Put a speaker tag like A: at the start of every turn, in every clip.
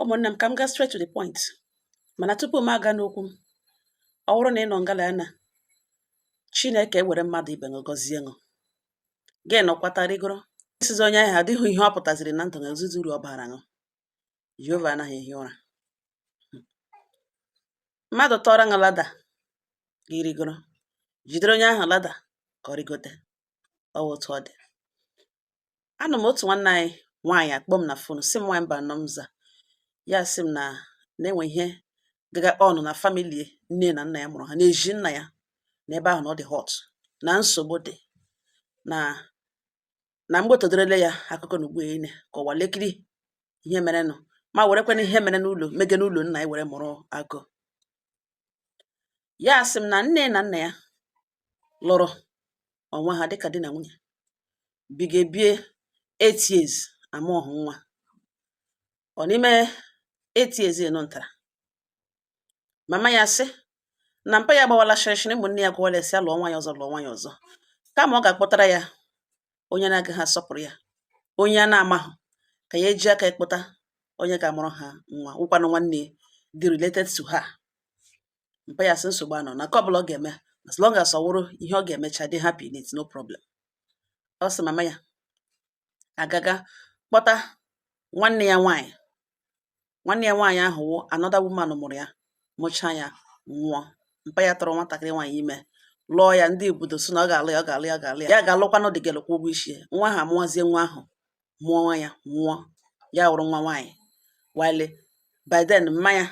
A: Ụmụnne m, ka m gaa straight to the point, mana tupu m aga n'okwu m, ọ bụrụ na ị nọ ngala ya na Chineke ewere mmadụ ibe ṅụ gọzie ṅụ, gị nọkwata rigoro isizi onye ahụ adịghị ihe ọ pụtaziri na ndụ na ozizi uru ọ bara ṅụ. Jehova anaghị ehi ụra. Mmadụ tọrọ ṅụ ladder, gị rigoro, jidere onye ahụ ladder ka ọ rigote. Ọ wụ otu ọ dị. Anụ m otu nwanne anyị nwaanyị akpọ m na phone, sị m, "Nwaanyị mba nọ." M za ya, sị m na na-enwe ihe gaga on na family nne na nna ya mụrụ ha na-eji nna ya na ebe ahụ, na ọ dị hot, na nsogbu dị na mgbetoderele ya akụkọ na ugbu a ka ụwa lekiri ihe merenụ, ma werekwana ihe mere n'ụlọ mege n'ụlọ nna ya were mụrụ agụ. Ya sị m na nne na nna ya lụrụ onwe ha dịka di na nwunye, biga ebie 8 years, amụọhụ nwa. Ọ n'ime 8 years nọ ntara mama ya sị na mpa ya gbawala shịrịshịrị, ụmụnne ya gwawala ya sị ya lụọ nwaanyị ọzọ, lụọ nwaanyị ọzọ, kama ọ ga-akpọtara ya onye na-agaghị asọpụrụ ya, onye a na-amahụ, ka ya eji aka ịkpụta onye ga-amụrụ ha nwa, wụkwanụ nwanne dị related to her. Mpa ya sị nsogbu anọ na nke ọbụla ọ ga-eme, as long as ọ wụrụ ihe ọ ga-emecha dị happy in it, no problem. Ọ sị mama ya agaga kpọta nwanne ya nwaanyị. Nwanne ya nwaanyị ahụ wụ another woman mụrụ ya, mụchaa ya, nwụọ. Mpa ya tọrọ nwatakịrị nwaanyị ime, lụọ ya. Ndị obodo sị na ọ ga-alụ ya, ọ ga-alụ ya, ọ ga-alụ ya, ya ga-alụkwanụ dị gị kwụ ụgwọ isi ya. Nwa ahụ amụwazie nwa ahụ, mụọ nwa ya, nwụọ. Ya wụrụ nwa nwaanyị. While by then mma ya,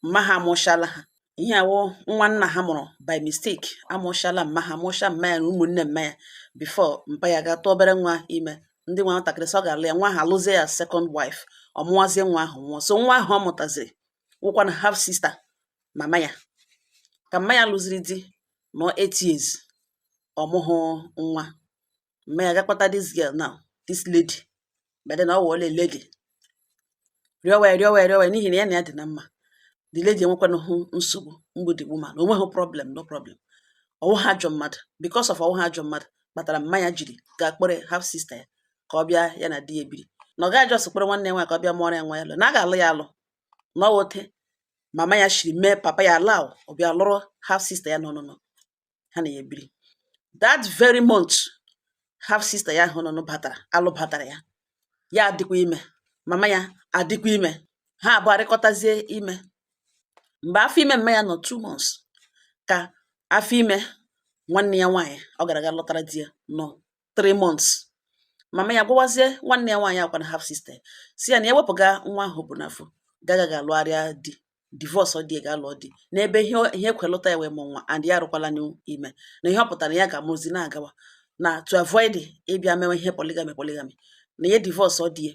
A: mma ha amụchala ha. Ihe awụ nwa nna ha mụrụ by mistake. Amụchala mma ha, mụcha mma ya na ụmụnne mma ya before mpa ya ga tụọ obere nwa ime. Ndị nwa nwatakịrị sị ọ ga-alụ ya. Nwa ahụ alụzie ya second wife, ọ mụwazie nwa ahụ, nwụọ. So nwa ahụ ọ mụtaziri wụkwana half sister mama ya. Ka mma ya lụziri di nọ 8 years, ọ mụghụ nwa. Mma ya gakpọta this girl now, this lady, but then ọ wụọla a lady, rịọwa ya, rịọwa ya, rịọwa ya, n'ihi na ya na ya dị na mma. The lady enwekwanụhụ nsogbu mgbu, the woman onweghị problem, no problem. Ọwụ ha ajọ mmadụ. Because of ọwụ ha ajọ mmadụ kpatara mma ya jiri gaa kpọrọ half sister ya ka ọ bịa ya na di ya ebiri, na ọ gaghị just kpọrọ nwanne ya nwaanyị ka ọ bịa mụọrọ ya nwa ya lụ, na a ga-alụ ya alụ. Na ọ wote mama ya shiri mee papa ya allow, ọ bịa lụrụ half sister ya. Nọ nọ ha na ya ebiri. That very month half sister ya ahụ nọ batara, alụ batara ya, ya adịkwa ime, mama ya adịkwa ime, ha abụọ arịkọtazie ime. Mgbe afọ ime mma ya nọ 2 months, ka afọ ime nwanne ya nwaanyị ọ gara aga lọtara di ya nọ 3 months, mama ya gwawazie nwanne ya nwaanyị akwana half sister, si ya na ya wepụga nwa ahụ bụ n'afọ, gaga ga alụgharịa di, divorce di, ga alụọ di n'ebe ihe ihe ekwe lụta ya wee mụ nwa, and ya arụkwala n'ime, na ihe ọ pụtara na ya ga-amụzi na-agawa, na to avoid ịbịa mewe ihe polygamy, na ya divorce ọ di ya,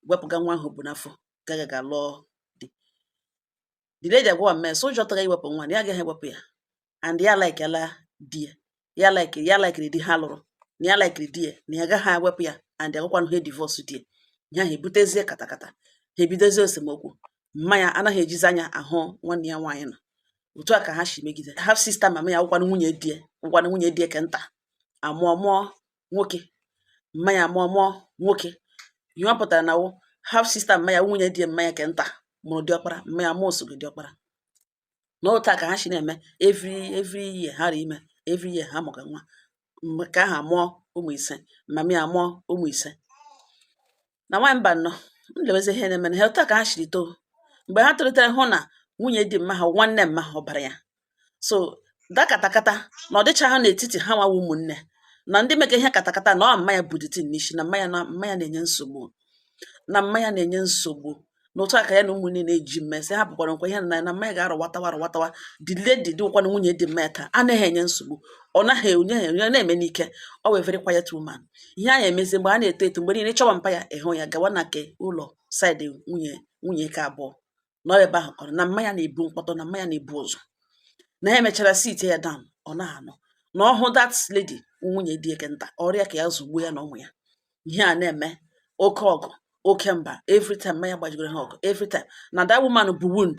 A: wepụga nwa ahụ bụ n'afọ, gaga ga lụọ di. The lady agwawa mme so ụjọ tụga iwepụ nwa, na ya agaghị ewepụ ya, and ya likeala di ya, ya like, ya likeri di ha lụrụ, na ya likeri di ya, na ya agaghị ewepụ ya, and agwakwanụ ha divorce di ya. Ihe ahụ ebutezie katakata, ha ebidozie esemokwu. Mma ya anaghị ejizi anya ahụ nwanne ya nwaanyị nọ. Otu a ka ha si megide half sister mama ya, wụkwanụ nwunye di ya, wụkwanụ nwunye di ya ke nta. Amụọ mụọ nwoke, mma ya amụọ mụọ nwoke. Ihe ọ pụtara na wụ half sister mma ya, nwunye di ya, mma ya ke nta mụrụ diọkpara, mma ya mụọ osogo diọkpara. N'otu a ka ha si na-eme every year ha ri ime, every year ha mụga nwa. Mgbe ka ahụ amụọ ụmụ 5, mama ya amụọ ụmụ 5. Na nwaanyị mba nnọọ m lewezi ihe na-eme na ha. Otu a ka ha siri too. Mgbe ha tolitere, hụ na nwunye di mma ha, nwanne mma ha, ọbara ya so da katakata na ọ dịcha ha n'etiti ha nwawa ụmụnne na ndị mega ihe katakata, na ọ mma ya bụ the thing n'isi, na mma ya, na mma ya na-enye nsogbu, na mma ya na-enye nsogbu. Na otu a ka ya na ụmụnne na-eji mmesị ha pụkwara nkwa ihe na mma ya ga-arọwatawa arọwatawa. The lady dịkwanụ, nwunye dị mma ya taa, anaghị enye nsogbu, ọ naghị onye onye na-eme n'ike. Ọ wee very quiet woman. Ihe a na-emezi mgbe a na-eto eto, mgbe niile ịchọwa mpa ya, ịhụ ya gawa na nke ụlọ side nwunye ke abụọ nọ ebe ahụ kọrọ na mma ya na-ebu mkpọtụ, na mma ya na-ebu ụzọ, na ya mechara sit ya down. Ọ na-anọ na ọhụ that lady, nwunye dị eke nta, ọrịa ka ya zụgbuo ya na ụmụ ya. Ihe a na-eme oke ọgụ, oke mba. Every time mmanya gbajigoro ha ọgụ, every time na that woman bụ wound,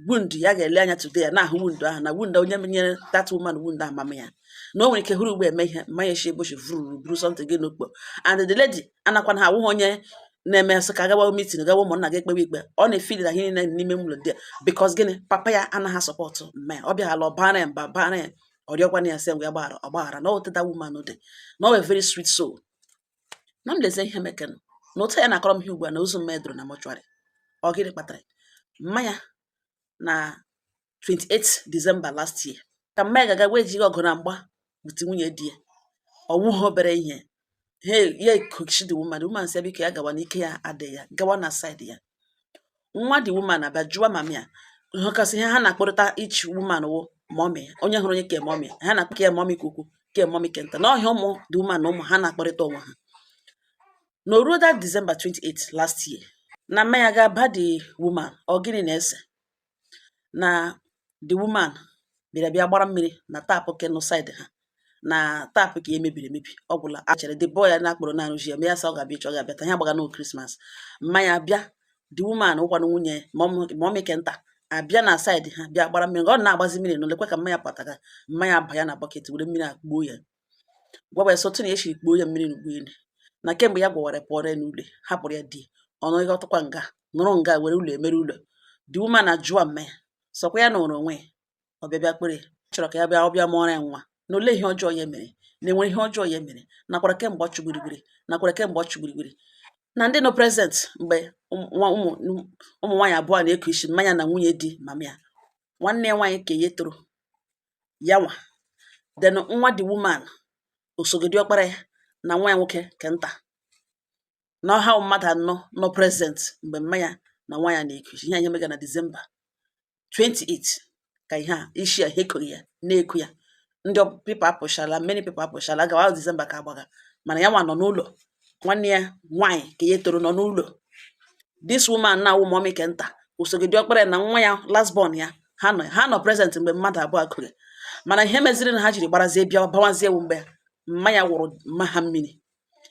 A: wound ya ga-ele anya today, ya na-ahụ wound ahụ, na wound onye nyere that woman wound ahụ, mama ya, na o nwere ike hụrụ ugbo eme ihe mmanya eshi ebochi vururu buru something gị n'okpo. And the lady anakwana ha awụghị onye Na-eme sị ka agawa meeting, gawa ụmụnna ga ekpewe ikpe. Ọ na-efeel na ihe niile n'ime ụlọ dị because gịnị? Papa ya anaghị asupport mma ya. Ọ bịaghala, ọ bara ya mba, bara ya, ọ rịọkwana ya sị ya gbaghara, ọ gbaghara. Na ọ that woman dị na ọ a very sweet soul. Na m lezie ihe mekenụ na otu ya na-akọrọ m ihe ugbu a, na ozu mma ya doro na mortuary. Ọ gịnị kpatara mma ya? Na 28 December last year ka mma ya ga-aga wee jighị ọgụ na mgba with nwunye di ya. Ọ wụghị obere ihe. He ya ekochi the woman. The woman sị biko, ya gawa n'ike, ya adịghị, ya gawa na side ya. Nwa the woman abịa jụwa mama ya hụkasị ihe ha na-akpọrịta each woman wụ mommy. Onye hụrụ onye ke mommy ha na-akpọ ya mommy ka ukwu, ke mommy ke nta, na ọhịa ụmụ the woman na ụmụ ha na-akpọrịta onwe ha. Na o ruo that December 28 last year, na mma ya ga-aba the woman, ọ gịnị na-ese? Na the woman bịara bịa gbara mmiri na tap ke nọ side ha, na tap ka ya mebiri emebi. Ọ gwụla a chere the boy ya na-akpọrọ na-arụzi ya, ma ya sị ọ ga-abịa echi, ọ ga-abịa taa. Ya gbaga no Christmas, mma ya bịa. The woman ụkwanụ nwunye mommy ke nta abịa na side ha bịa gbara mmiri. Ọ na-agbazi mmiri nọ, lekwa ka mma ya pụtara. Mma ya aba ya na bucket, were mmiri a gbuo ya. Gwa ya sị otu na eshiri kpuo ya mmiri n'ugbu elu, na kemgbe ya gwawara pụọrọ ya n'ụlọ, hapụrụ ya di ọ nọ ịghọtakwa nga nụrụ nga were ụlọ emere ụlọ. The woman ajụọ mma ya, sọkwa ya nụrụ onwe ya, ọ bịa bịa kpere chọrọ ka ya bịa, ọ bịa mụọrọ ya nwa, na olee ihe ọjọọ ya mere, na enwere ihe ọjọọ ya mere, nakwara kemgbe ọ chụgbirigiri, nakwara kemgbe ọ chụgbirigiri. Na ndị nọ present mgbe nwa ụmụ ụmụ nwaanyị abụọ na-eku isi mmanya na nwunye di mama ya, nwanne ya nwaanyị ka ya toro ya nwa, then nwa the woman osogodi ọkpara ya na nwa ya nwoke ke nta, na ọha mmadụ anọ nọ present mgbe mma ya na nwa ya na-eku isi ihe. Ihe mega na December 28 ka ihe a isi a ekoghị ya na-eku ya. Ndị people apụchala, many people apụchala gawa December ka agbaga, mana ya nwa nọ n'ụlọ. Nwanne ya nwaanyị ka ya toro nọ n'ụlọ. This woman na awụ mommy ke nta, usogidi ọkpara ya na nwa ya last born ya, ha nọ present mgbe mmadụ abụọ kụrụ. Mana ihe meziri na ha jiri gbarazie bịa bawazie ewu mgbe mma ya wụrụ mma ha mmiri,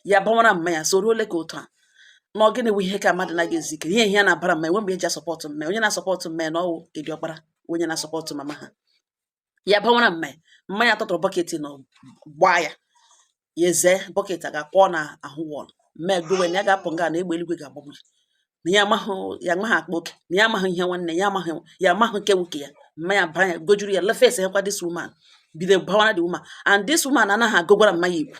A: ya bawara mma ya so ruo ole ka otu a. Na ọ gịnị bụ ihe ka mmadụ naghị ezu ike? Ihe na-abara mma enwe mgbe eji asupport mma. Onye na-asupport mma na ọwụ kedị ọkpara, onye na-asupport mama ha. Ya bawara mma ya, mma ya tọtụrụ bucket na gbaa ya, ya eze bucket a ga-akwọ na ahụ wall. Mma ya gowe na ya ga-apụ nga na egbe eluigwe ga-agbagbu ya, na ya amaghị, ya amaghị akpa oke, na ya amaghị ihe nwanne ya amaghị, ya amaghị nke nwoke ya. Mma ya baa ya gojuru ya lefes ekwa. This woman bido bawara the woman, and this woman anaghị agụgwara mma ya ikwu.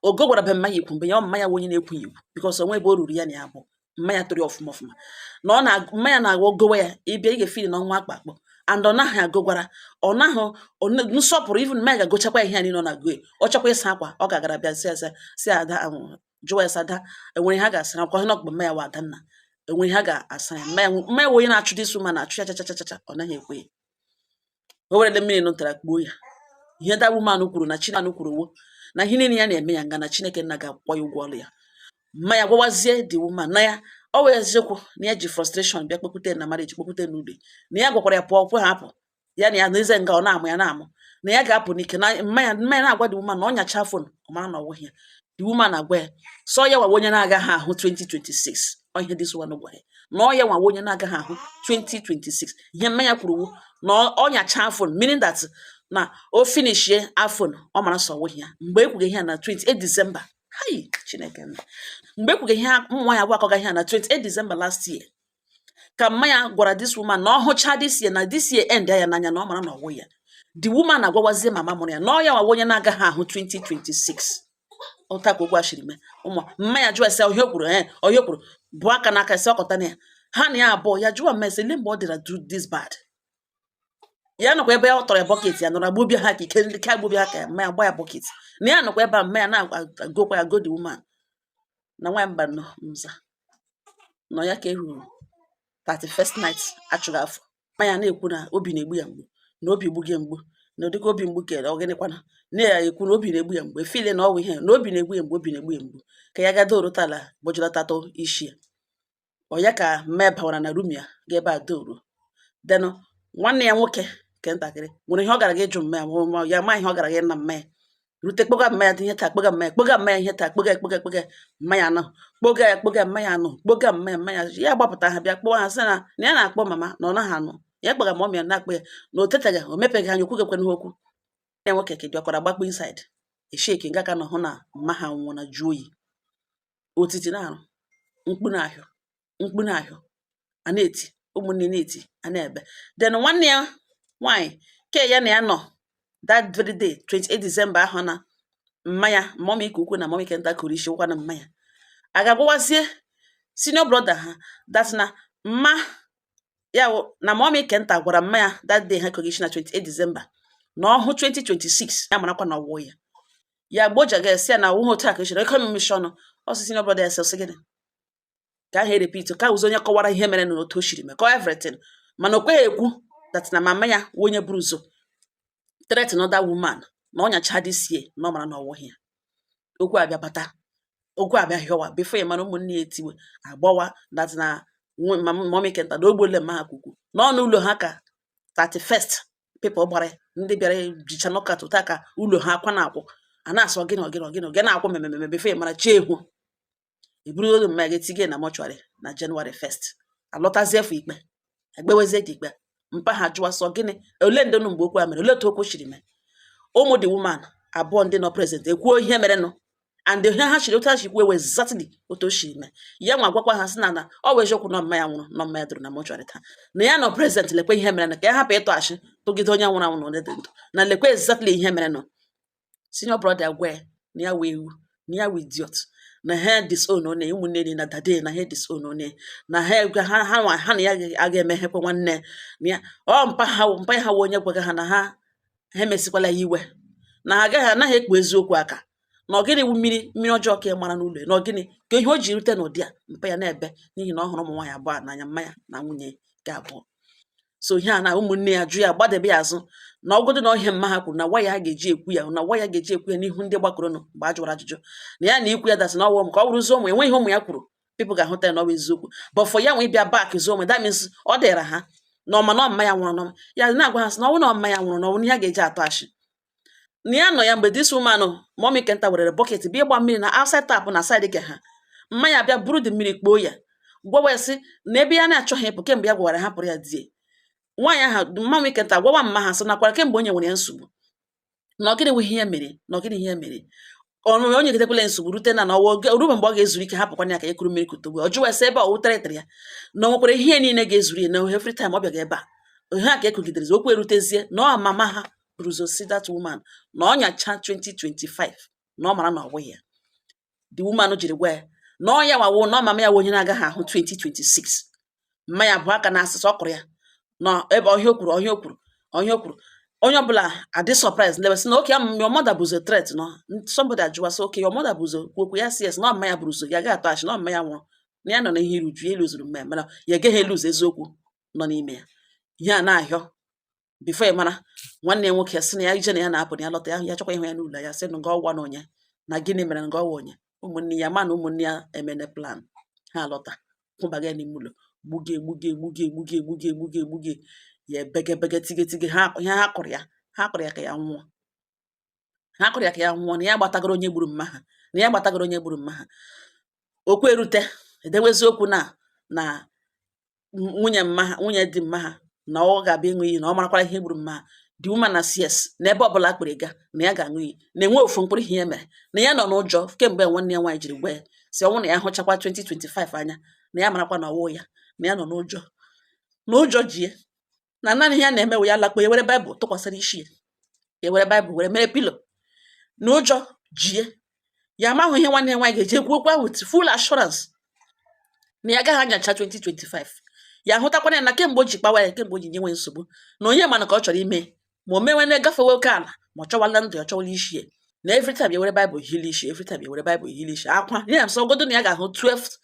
A: O gogwara be mma ya ikwu mgbe ya ọ mma ya wụ onye na-ekwu ya ikwu, because onwe ebe o ruru ya na ya bụ mma ya toro ya ọfụma ọfụma, na ọ na mma ya na-agwa gowe ya ịbịa, ị ga-efeel na ọnwa akpa akpọ, and ọ naghị agụgwara, ọ naghị nsọpụrụ. Even mma ya ga-agochakwa ihe ya niile ọ na-agụ ya. Ọ chọkwa ịsa akwa, ọ ga-agara bịa sị ya sị ada ahụ, jụwa ya sị ada enwere ihe a ga-asara akwa ihe ọkpụ. Mma ya wa adanna enwere ihe a ga-asa ya. Mma ya wụ onye na-achụ this woman, na-achụ ya chachachacha. Ọ naghị ekwe ya. O werele mmiri nụtara kpuo ya. Ihe that woman kwuru na Chineke kwuru wo na ihe niile ya na-eme ya nga na Chineke nna ga-akwụ ya ụgwọ ọrụ ya. Mma ya gwawazie the woman na ya ọ wụ eziokwu na ya ji frustration bịa kpekwute na marriage, kpekwute n'ụlọ, na ya gwakwara ya pụọ, kwe ha apụ ya na ya na eze nga ọ na-amụ ya na-amụ na ya ga-apụ n'ike. Na mma ya na-agwa the woman na ọ nyacha phone, ọ mara na ọ wụghị ya. The woman agwa ya sọ ya nwawa onye na-agaghị ahụ 2026. Ọ ihe this one gwara ya, na ọ ya nwawa onye na-agaghị ahụ 2026. Ihe mma ya kwuru wu na ọ nyacha phone, meaning that na o finishie phone, ọ mara sọ ọwụghị ya. Mgbe ekwughị ihe a na 28 December, hai Chineke m, mgbe ekwughị ihe nwa ya abụọ akọga ihe a na 28 December last year, ka mma ya gwara this woman na ọ hụcha this year, na this year end ya n'anya, na ọ mara na ọwụ ya. The woman agwawazie mama mụrụ ya na ọ ya nwawa onye na-agaghị ahụ 2026. Ụta ka okwu a shiri mee. Ụmụ mma ya jụọ ese ọhịa o kwuru, ee, ọhịa o kwuru bụ aka n'aka ese ọkọta na ya ha na ya abụọ. Ya jụọ mma ese lee mgbe ọ dịra do this bad. Ya nọkwa ebe ọ tọrọ ya bucket, ya nọrọ agbobia ha ka ike ike agbobia ha ka mma ya gba ya bucket, na ya nọkwa ebe a mma ya na-agokwa ya go the woman na nwa ya mba nọ nza nọ ya ka e ruru 31st night achụghị afọ. Mma ya na-ekwu na obi na-egbu ya mgbu, na obi gbu gị mgbu, na ụdịka obi mgbu kere ọ gịnịkwana, na-ekwu na obi na-egbu ya mgbu, efile na ọwụ ihe na obi na-egbu ya mgbu, obi na-egbu ya mgbu, ka ya ga doro tala gbojulatatụ isi ya. Ọ ya ka mma ya bawara na room ya ga ebe a doro. Then nwanne ya nwoke nke ntakịrị nwere ihe ọ gara ga ịjụ mma ya, ma ya ma ihe ọ gara ga ịna mma ya rute kpoga mma ya dị ihe taa, kpoga mma ya, kpoga mma ya ihe taa, kpoga ya, kpoga, kpoga mma ya anọ, kpoga ya, kpoga mma ya anọ, kpoga mma ya. Mma ya ya gbapụta ha bịa kpọọ ha sị na ya na-akpọ mama na ọ naghị anụ ya. Kpọga ma ọ ya na-akpọ ya na o teteghị, o mepeghị anya, okwughekwana okwu. Ya nwoke ka dị gbakpo inside esheki nga ka nọ hụ na mma ha nwụọ na jụọ oyi otiti na-arụ. Mkpu na-ahịọ, mkpu na-ahịọ, a na-eti, ụmụnne na-eti, a na-ebe. Then nwanne ya nwaanyị ke ya na ya nọ that very day, 28 December ahụ, na mma ya, mummy ka ukwu na mummy ke nta kụrụ isi wụkwa na mma ya, a ga-agwawazie senior brother ha that na mma ya wụ na mummy ke nta gwara mma ya that day ha kụrụ isi na 28 December, na ọhụ 2026 ya marakwa na ọwụ ya. Ya gbojaga ya, sị ya na ọwụghị otu a ka echiri eke mmechi ọnụ ọsị. Senior brother ya sị, ọsị gịnị ka ahụ repeat, ka ụzọ onye kọwara ihe mere na otu o shiri mee kọọ everything, mana o kweghị ekwu that na mama ya wụ onye buru ụzọ threaten other woman, na ọ nyacha this year na ọ mara na ọwụghị ya. Okwu abịa bata, okwu abịa hịọwa. Before ya mara, ụmụnne ya etiwe agbawa that na mummy kenta na ogbole mma ha kwukwu n'ọnụ ụlọ ha ka 31st people gbara ndị bịara jicha knockout ụta ka ụlọ ha akwa na-akwụ, a na-asọ gịnị ọgịnị ọgịnị ọgịnị na-akwụ memememe. Before ya mara, chi ehu eburu olu mma ga etinye na mortuary na January 1st, alọtazie fụ ikpe, ekpewezie dị ikpe. Mpa ha jụwa sọ gịnị, ole ndị nụ mgbe okwu a mere, ole otu okwu shiri mee. Ụmụ the woman abụọ ndị nọ present ekwuo ihe merenụ and ihe ha shiri, otu ha shi kwuo ewe exactly otu o shiri mee. Ya nwa gwakwa ha sị na na ọ bụ eziokwu na mma ya nwụrụ, na mma ya dụrụ na mortuary taa, na ya nọ present, lekwe ihe merenụ, ka ya hapụ ịtụ ashị tụgide onye nwụrụ anwụ na onye dị ndụ, na lekwe exactly ihe merenụ. Senior brother gwa ya na ya wee ewu, na ya wee idiot, na ha disown onye ụmụnne niile na dade, na ha disown onye na ha ha ha nwa ha na ya aga emeghekwa nwanne na ya. Ọ mpa ha, mpa ha wụ onye gwaga ha na ha ha emesikwala ya iwe, na ha agaghị anaghị ekpu eziokwu aka, na ọgịnị wụ mmiri mmiri ọjọọ ka ị mara n'ụlọ ya, na ọgịnị ka ihe o ji rute n'ụdị a. Mpa ya na-ebe n'ihi na ọ hụrụ ụmụ nwaanyị abụọ a n'anya, mma ya na nwunye nke abụọ. So ihe a na ụmụnne ya jụ ya, gbadebe ya azụ na ọgụdụ na ọhịa mma ha kwuru na nwa ya ha ga-eji ekwu ya, na nwa ya ga-eji ekwu ya n'ihu ndị gbakọrọnụ mgbe a jụrụ ajụjụ, na ya na ikwu ya dasị na ọwụ ka ọ bụrụzie ụmụ enweghị ụmụ ya kwuru, people ga-ahụta ya na ọ bụ eziokwu, but for ya nwe ịbịa back zuo ụmụ, that means ọ dịra ha na ọma na ọmma ya nwụrụ n'ọma ya na-agwa ha sị na ọnwụ na ọmma ya nwụrụ na ọnwụ na ihe a ga-eji atụ ashị na ya nọ ya. Mgbe this woman, mummy kenta, were bucket bịa ịgba mmiri na outside tap na side ke ha, mma ya bịa buru dị mmiri kpoo ya, gwawa ya sị na ebe ya na-achọghị ịpụ kemgbe ya gwara hapụrụ ya die nwaanyị ahụ. Mummy kenta gwawa mma ha sị nakwara kemgbe onye nwere ya nsogbu, na ọgịnị wụ ihe ya mere, na ọgịnị ihe ya mere ọnụ onye getekwala nsogbu rute na na ọwa ruo mgbe ọ ga-ezuru ike, hapụkwana ya ka ya kuru mmiri kutogbu. Ọ jụwa sị ebe ọ wutere ya na o nwekwara ihe niile ga-ezuru ya na every time ọ bịaga ebe a, ihe a ka ekugidere okwu erutezie na ọ mama ha buru ụzọ si that woman na ọ nyacha 2025 na ọ mara na ọ bụghị ya. The woman jiri gwa ya na ọ ya wawo na ọ mama ya wụ onye na-agaghị ahụ 2026. Mma ya bụ aka na asịsọ ọ kụrụ ya na ebe ọhịa o kwuru, ọhịa o kwuru, ọhịa o kwuru, onye ọbụla adị surprise lewe sị na okay, your mother bụzo threat no. Somebody ajụwa sị, okay, your mother bụzo kwu okwu ya, sị yes, na mma ya bụrụ ụzọ ya gaghị atụ achị na mma ya nwụrụ, na ya nọ na ihe iru uju ya eluzuru mma ya, mana ya agaghị eluzu eziokwu nọ n'ime ya. Ihe a na-ahịọ. Before ị mara, nwanne ya nwoke sị na ya ije na ya na-apụ, na ya lọta ya, ya chọkwa ịhụ ya n'ụlọ ya, sị na nga ọwa na onye na gịnị mere nga ọwa onye ụmụnne ya ma na ụmụnne ya emene plan ha alọta kwụbaga ya n'ime ụlọ, gbuge gbuge gbuge gbuge gbuge gbuge gbuge ya, ebege bege tige tige ha. Ihe ha kụrụ ya, ha kụrụ ya ka ya nwụọ, ha kụrụ ya ka ya nwụọ, na ya gbatagoro onye gburu mma ha, na ya gbatagoro onye gburu mma ha. Okwu erute edewezi okwu na nwunye mma ha, nwunye di mma ha, na ọ ga-abịa ịṅụ iyi na ọ marakwara ihe gburu mma ha. The woman na cs na ebe ọbụla akpịrị ga na ya ga-aṅụ iyi na enwe ofu mkpụrụ ihe ya mere, na ya nọ n'ụjọ kemgbe nwanne ya nwaanyị jiri gwa ya si ọnwụ na ya hụchakwa 2025 anya na ya marakwa na ọwụ ya, na ya nọ n'ụjọ, na ụjọ ji ya, na naanị ihe ya na-eme wụ ya lakpo ya were Baịbụl tụkwasịrị isi ya, ya were Baịbụl were mere pillow, na ụjọ ji ya. Ya amahụ ihe nwanne ya nwaanyị ga-eji ekwu okwu ahụ with full assurance na ya agaghị anyacha 2025. Ya hụtakwana ya na kemgbe o ji kpawa ya, kemgbe o ji nyewe nsogbu, na onye mana ka ọ chọrọ ime ma o mewe na gafewe oke ala, ma ọ chọwala ndụ ya, ọ chọwala isi ya, na every time ya were Baịbụl hili isi, every time ya were Baịbụl hili isi akwa ya nsọ ogodo na ya ga-ahụ 12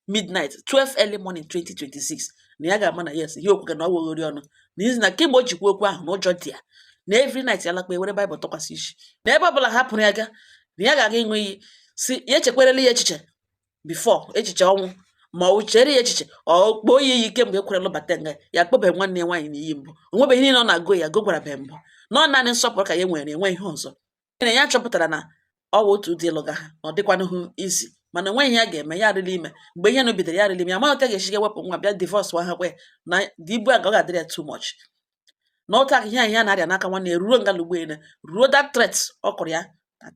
A: midnight, 12 early morning 2026, na ya ga-ama na yes, ihe okwu ga na ọ weghori ọnụ n'ihi na kemgbe o jikwa okwu ahụ na ụjọ dị ya, na every night ya lakpa ewere Baịbụl tụkwasị isi, na ebe ọbụla hapụrụ ya ga na ya ga-aga ịṅụ iyi si ya echekwarela ya echiche before echiche ọnwụ, ma ọ chere ya echiche ọ kpọọ ya iyi. Kemgbe ekwere lụbata nga ya kpọbeghị nwanne ya nwaanyị n'iyi mbụ, o nwebeghị ihe niile ọ na-agụ ya gụgwarabeghị mbụ, na ọ naanị nsọpụrụ ka ya nwere, enwe ihe ọzọ. Na ya chọpụtara na ọ wụ otu ụdị ịlụga ha na ọ dịkwanụghị izi, mana enweghị ihe a ga-eme. Ya adịla ime mgbe ihe nụ bidoro, ya adịla ime, ya amaghị otu a ga-esi ga-ewepụ nwa bịa divorce nwa ha kwe na dị ibu a ka ọ ga-adịrị ya too much, na otu aka ihe a ihe a na-arịa n'aka nwanne ya ruo nga ugbo ruo that threat ọ kụrụ ya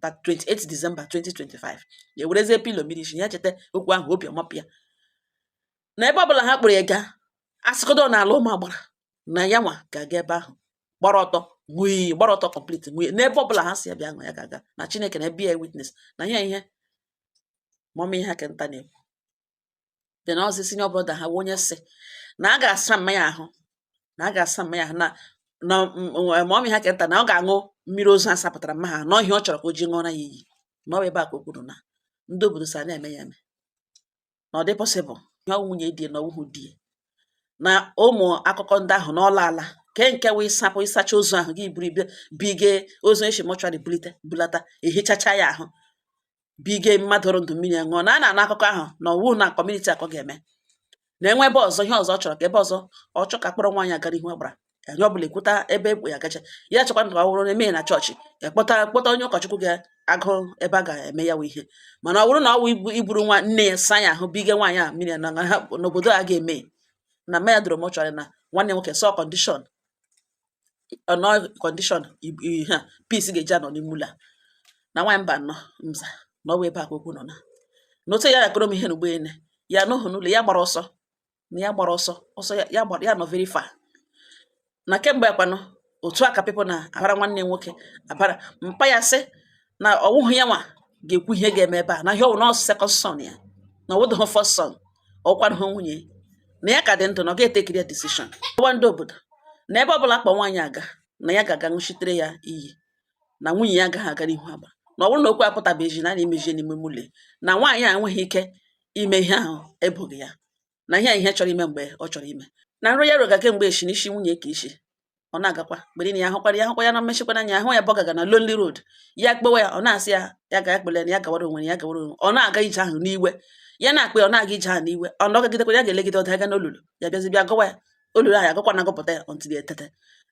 A: na 28 December 2025, ya werezie pillow mmiri isi ya cheta okwu ahụ, obi ọmapụ ya. Na ebe ọbụla ha kpọrọ ya gaa, asịgodo n'ala ụmụ agbara na ya nwa ga-aga ebe ahụ gbara ọtọ ṅụọ iyi, gbara ọtọ complete ṅụọ iyi n'ebe ọbụla ha si ya bịa ṅụọ, ya ga-aga, na Chineke na ebe ya witness na ihe ihe mummy ihe kenta na-ekwu. Then ọzọ, senior brother ha wụ onye sị na a ga-asa mmanya ahụ, na a ga-asa mmanya ahụ na mummy ha kenta, na ọ ga-aṅụ mmiri ozu asapụtara mma ha na ọhịa ọ chọrọ ka o ji ṅụọra ya iyi. Na ọ bụ ebe a ka o kwuru na ndị obodo si a na-eme ya eme, na ọ dị possible ihe ọ nwunye di ya na ọwụhụ di ya na ụmụ akụkọ ndị ahụ na ọla ala ke nke wee ịsapụ ịsacha ozu ahụ gị buru ibe bige ozu eshi mortuary bulite bulata, ehichacha ya ahụ, bige mmadụ rụ ndụ mmiri ya ṅụọ, na a na-anụ akụkọ ahụ na ọwụ na community akọ ga-eme na enwe ebe ọzọ. Ihe ọzọ ọ chọrọ ka ebe ọzọ ọ chọ ka kpọrọ nwaanyị agara ihu agbara anyị ọbụla ekwuta ebe ekpo ya gacha ya chọkwa ka ọ bụrụ na eme ya na chọọchị, ekpọta kpọta onye ụkọchukwu ga-agụ ebe a ga-eme ya wụ ihe. Mana ọ bụrụ na ọ wụ ibu iburu nwa nne ya saa ya ahụ bige nwaanyị a mmiri ya na ha n'obodo a ga-eme na mma ya doro mortuary na nwanne nwoke sọ condition nọ condition ihe a peace ga-eji anọ n'ime ụlọ a na nwaanyị mba nọ nza na ọ bụ ebe a ka okwu nọ na otu ya yakọrọ m ihe n'ugbo ene ya nụhụ n'ụlọ ya gbara ọsọ, na ya gbara ọsọ ọsọ ya, ya gbara ya nọ very far. Na kemgbe kwanụ otu a ka people na-abara nwanne nwoke abara mpa ya sị na ọwụhụ ya nwa ga-ekwu ihe ga-eme ebe a, na ihe ọwụ na second son ya, na ọwụdụghị first son, ọkwanụghị nwunye, na ya ka dị ndụ, na ọ ga-etekiri ya decision. Gwa ndị obodo na ebe ọbụla akpọ nwaanyị aga, na ya ga-aga ṅụchitere ya iyi na nwunye ya agaghị aga n'ihu agba, na ọ bụrụ na okwu apụtabeghị na a na-emejie n'ime ụlọ, na nwaanyị a enweghị ike ime ihe ahụ eboghị ya, na ihe a ihe chọrọ ime mgbe ọ chọrọ ime na nrọ ya roga kemgbe echi n'isi nwunye ka isi ọ na-agakwa mgbe niile. Ya hụkwara ya, hụkwa ya na mmechikwana anya ahụ ya bọgaga na lonely road. Ya kpewe ya, ọ na-asị ya ya ga ekpele na ya gawara onwe ya, ya gawara onwe. Ọ na-aga ije ahụ n'iwe, ya na-akpọ ya, ọ na-aga ije ahụ n'iwe, ọ nọgidekwa ya ga-elegide ọda aga n'olulu ya, bịazi bịa gọwa ya olulu ahụ, agakwa na agụpụta ya until ya etete.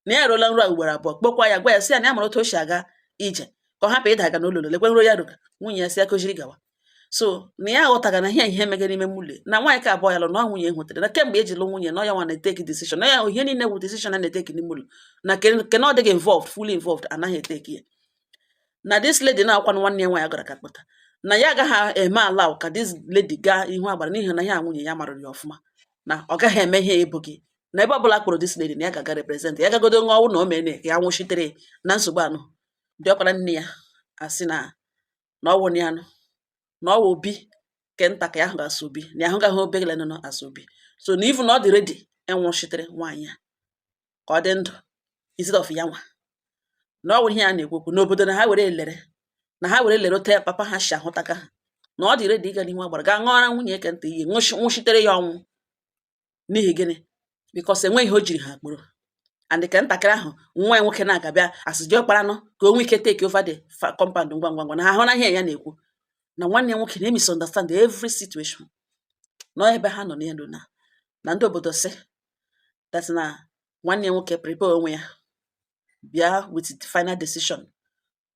A: Na ya eruola nrọ a ugboro abụọ, kpọkwa ya, gwa ya sị ya na ya mara otu o si aga ije ka ọ hapụ ịda aga n'olulu. Lekwe nro ya roga nwunye ya, si ya koziri gawa. So na ya aghọtaga na ihe ihe megara n'ime ụlọ na nwaanyị ka abụọ ya lụ na ọ nwunye hụtere na kemgbe eji lụ nwunye na ọ ya nwa na-eteki decision, na ya ihe niile bụ decision a na-eteki n'ime ụlọ, na ke na ọ dịghị involved, fully involved, anaghị eteki ya. Na this lady na-akwanụ nwanne ya nwaanyị gara ka kpọta, na ya agaghị eme allow ka this lady gaa ihu agbara, n'ihi na ya nwunye ya marụrụ ya ọfụma na ọ gaghị eme ihe ebo gị, na ebe ọbụla kpọrọ this lady na ya ga-aga represent ya, gagodo ṅụọ ọnwụ na o mene ka ya nwụchitere na nsogbu anụ dị ọkwara nne ya asị na ọ wụ ya nụ na ọ wụ obi ke nta ka ya ahụ ga-asụ obi, na ya ahụ gaghị obegele nọ asụ obi. So na even na ọ dị ready ịnwụchitere nwaanyị a ka ọ dị ndụ instead of ya nwa, na ọ wụ ihe a na-ekwu okwu n'obodo, na ha were elere na ha were lere ote papa ha si ahụtaka ha, na ọ dị ready ịga n'ihu agbara gaa ṅụọra nwunye ke nta iyi nwụchitere ya ọnwụ. N'ihi gịnị? Because enweghị ihe o jiri ha kpụrụ and ke ntakịrị ahụ nwa ya nwoke na-aga bịa asị diọkparanụ ka o nwee ike take over the compound ngwa ngwa ngwa, na ha hụ na ihe ya na-ekwu na nwanne ya nwoke na misunderstand every situation nọ ebe ha nọ n'elu, na ndị obodo sị that na nwanne ya nwoke prepare onwe ya bịa with the final decision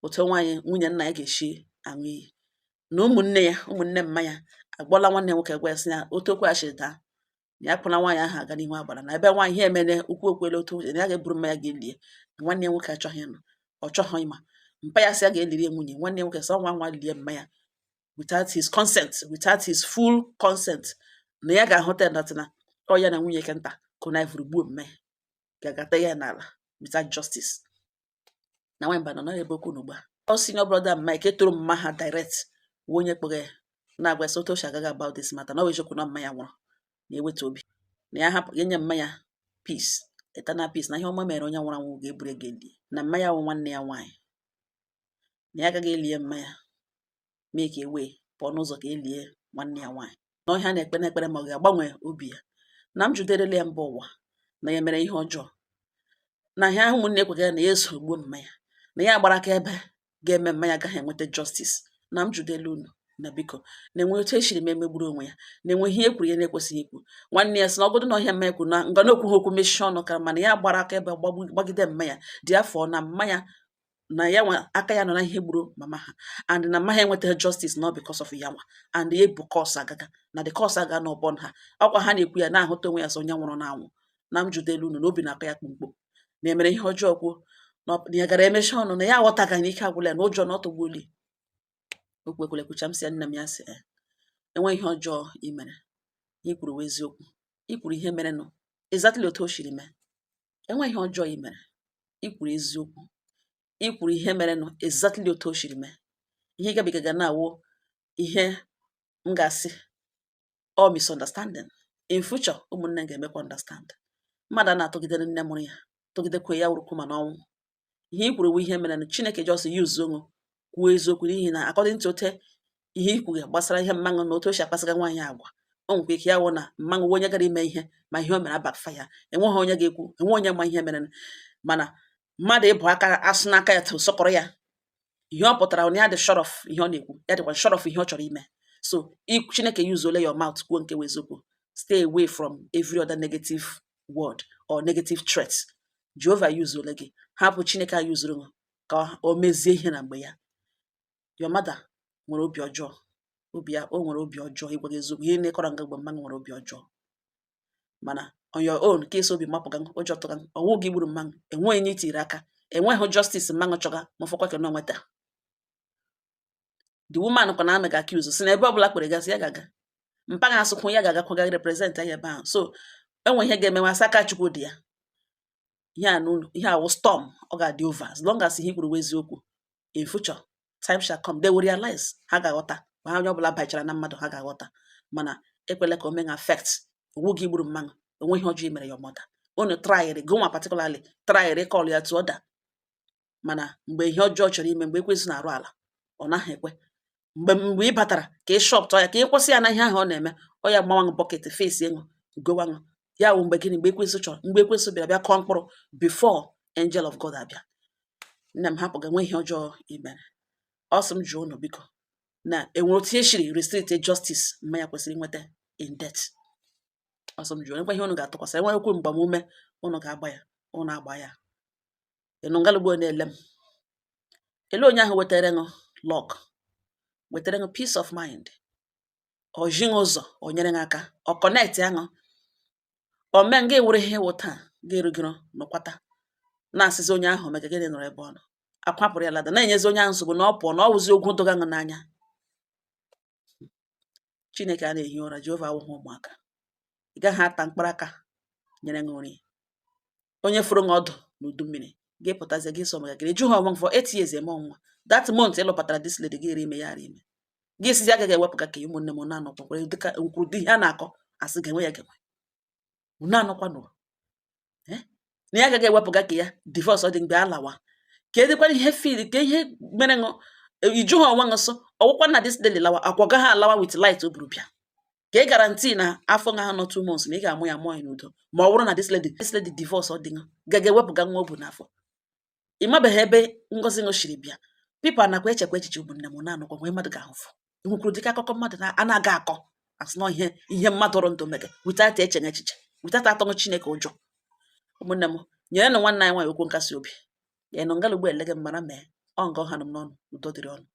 A: otu nwaanyị nwunye nna ya ga-esi aṅụ iyi, na ụmụnne ya, ụmụnne mma ya agwala nwanne ya nwoke, gwa ya sị ya otu okwu a siri daa, na ya kwụla nwaanyị ahụ aga n'ihu agbara, na ebe nwaanyị ihe emene ukwu okwele otu na ya ga-eburu mma ya ga-elie, na nwanne ya nwoke achọghị ịnụ, ọ chọghị ịma mpa ya sị ya ga-eliri ya nwunye nwanne ya nwoke sị ọnwa nwa lie mma ya without his consent, without his full consent, na ya ga-ahụta that na ọ ya na nwunye kenta connivuru gbuo mma ya, ga-agata ya n'ala without justice. Na nwaanyị mba nọ n'ebe okwu n'ugbu a. Ọ senior brother mma ke toro mma ha direct wụ onye kpọga ya na-agwa ya sị otu o si agaghị about this matter, na ọ bụ eziokwu na mma ya nwụrụ, na eweta obi na ya hapụ ya nye mma ya peace, eternal peace, na ihe ọma mere onye nwụrụ anwụ ga-eburu ego elie, na mma ya wụ nwanne ya nwaanyị, na ya agaghị elie mma ya mee ka e wee pụọ n'ụzọ ka elie nwanne ya nwaanyị, na ọhịa na-ekpe na-ekpere ma ọ ga-agbanwe obi ya. Na m juderele ya mba ụwa na ya mere ihe ọjọọ, na ihe ahụ ụmụnne ekweghị ya na ya eso gbuo mma ya, na ya gbara aka ebe ga-eme mma ya agaghị enweta justice. Na m judelu unu na biko, na-enwe otu esiri m emegburu onwe ya, na-enwe ihe e kwuru ya na-ekwesịghị ikwu. Nwanne ya sị na ọgọdụ na ọhịa mma ya kwuru na nga na okwu ha okwu mechie ọnụ ka mana ya gbara aka ebe gbagide mma ya dị afọ na mma ya na ya nwa aka ya nọ na ihe gburu mama ha, and na mma ha enwetaghị justice not because of ya nwa, and ya bụ curse agaga na the curse aga n'ọbọn ha ọkwa ha na-ekwu ya na-ahụta onwe ya sọ onye nwụrụ n'anwụ. Na m judelu unu na obi na-akọ ya kpumkpum na emere ihe ọjọọ kwuo na ya gara emechi ọnụ, na ya aghọtaghị na ike agwụla ya na ụjọ na ọ tọgbuoli okwu ekwele kwucha. M sị ya nne m, ya sị enweghị ihe ọjọọ i mere. Ihe i kwuru wụ eziokwu. I kwuru ihe merenụ exactly otu o shiri mee. Enweghị ihe ọjọọ i mere. I kwuru eziokwu. I kwuru ihe merenụ exactly otu o shiri mee. Ihe ị gabigaga na-awụ ihe m ga-asị all misunderstanding. In future, ụmụnne ga-emekwa understand. Mmadụ a na-atụgidere nne mụrụ ya, tụgidekwe ya wụrụkwu ma n'ọnwụ. Ihe i kwuru wụ ihe merenụ. Chineke just use unu kwuo eziokwu, n'ihi na according to ote ihe i kwuru gbasara ihe mmanwụ na otu o si akpasịga nwaanyị agwa, o nwekwa ike ya wụ na mmanwụ wụ onye gara ime ihe, ma ihe o mere backfire. Enweghị onye ga-ekwu, enweghị onye ma ihe mere. Mana mmadụ ịbụ aka asụ n'aka ya sọkọrọ ya, ihe ọ pụtara na ya dị sure of ihe ọ na-ekwu, ya dịkwa sure of ihe ọ chọrọ ime. So Chineke use your mouth kwuo nke wụ eziokwu. Stay away from every other negative word or negative threats. Jehova use gị. Hapụ Chineke a yuzuru ka o mezie ihe na mgbe ya. Your mother nwere obi ọjọọ, obi ya o nwere obi ọjọọ. Ịgwa gị eziokwu, ihe na-ekọrọ nga mgbe mmanụ nwere obi ọjọọ, mana on your own ka esi obi mapụga, ụjọ tụga ọwụ gị gburu mmanụ. Enweghị onye itiri aka, enweghị justice mmanụ chọga ma ọfọkwa ka na nweta. The woman kwa na amị ga-accuse si na ebe ọbụla kpere gasị ya ga-aga mpaghara asụkwụ ya ga-agakwa represent ya ebe ahụ. So enwe ihe ga-emenwe asa aka Chukwu dị ya. Ihe a n'ụlọ, ihe awụ storm, ọ ga-adị over as long as ihe i kwuru wụ eziokwu. In future, time shall come, they will realize, ha ga-aghọta ma ha onye ọbụla bachara na mmadụ, ha ga-aghọta. Mana ekwela ka o mee affect owu gị gburu mmanụ. Onwe ihe ọjọọ i mere your mother. Unu tryịrị gụnwa, particularly tryịrị call ya to order, mana mgbe ihe ọjọọ chọrọ ime, mgbe ekwensu na-arụ ala, ọ naghị ekwe. Mgbe ị batara ka ị shọpụta ya, ka ị kwụsị ya na ihe ahụ ọ na-eme, ọ ya gbawanụ bucket face ṅụ gowanụ ya wụ mgbe gịnị, mgbe ekwensu chọrọ, mgbe ekwensu bịara bịa kụọ mkpụrụ before angel of God abịa. Nne m, hapụ gị, nwe ihe ọjọọ i mere. Ọ sị m jụọ unu, biko, na enwere otu esiri restrict justice mmanya kwesịrị inweta in death? Ọ sị m jụọ, enwe ihe unu ga-atụkwasị, enwe okwu mgbamume unu ga-agba ya, unu agba ya. Ịnụ ngalugbo na-ele m ele onye ahụ wetara ṅụ luck, wetara ṅụ peace of mind, ọ ji ṅụ ụzọ, o nyere ṅụ aka, ọ connect aṅụ, o mee nga ewere ihe wụ taa ga-erugoro nọkwata na-asịzi onye ahụ mega gịnị, nọrọ ebe ọ nọ akwapụrụ ya lada, na-enyezi onye ahụ nsogbu na ọ pụọ na ọ wụzi ogwu dụga ṅụ n'anya. Chineke a na-ehi ụra. Jehova awụghị ụmụaka. Ị gaghị ata mkpụrụ aka nyere ṅụ nri onye fụrụ ṅụ ọdụ n'udu mmiri gị pụtazie gị so maka gịnị jụ ha onwe for 8 years eme ọnwa. That month ịlụpụtara this lady, gị eri ime ya ara ime gị sizi agaghị ewepụga ka ụmụnne m na-anọkwa kwere dịka nkwuru dị ihe a na-akọ asị ga-enwe ya ga-enwe unu anọkwa nụ na ya agaghị ewepụga ka ya divorce. Ọ dị mgbe alawa ka edekwana ihe feel ka ihe mere ṅụ iju ha onwe ṅụ sọ ọwụkwa na this lady lawa akwa gaghị alawa with light o buru bịa ka ị guarantee na afọ nga ha nọ 2 months na ị ga-amụ ya mụọ ya n'udo. Ma ọ bụrụ na this lady divorce, ọ dị ṅụ gaga ewepụga nwa o bu n'afọ. Ị mabeghị ebe ngozi ṅụ shiri bịa. People nakwa echekwa echiche. Ụmụnne m na-anọkwa nwee mmadụ ga-ahụfụ nwekwuru dịka akụkọ mmadụ a na-aga akọ asị na ihe mmadụ rụ ndụ mege without echeghị echiche, without atọṅụ Chineke ụjọ. Ụmụnne m, nyere nụ nwanne anyị nwaanyị okwu nkasi obi ya nọ ngalugbo elege m mara mee ọ nga ọ ha nọ m n'ọnụ. Udo dịrị ọnụ.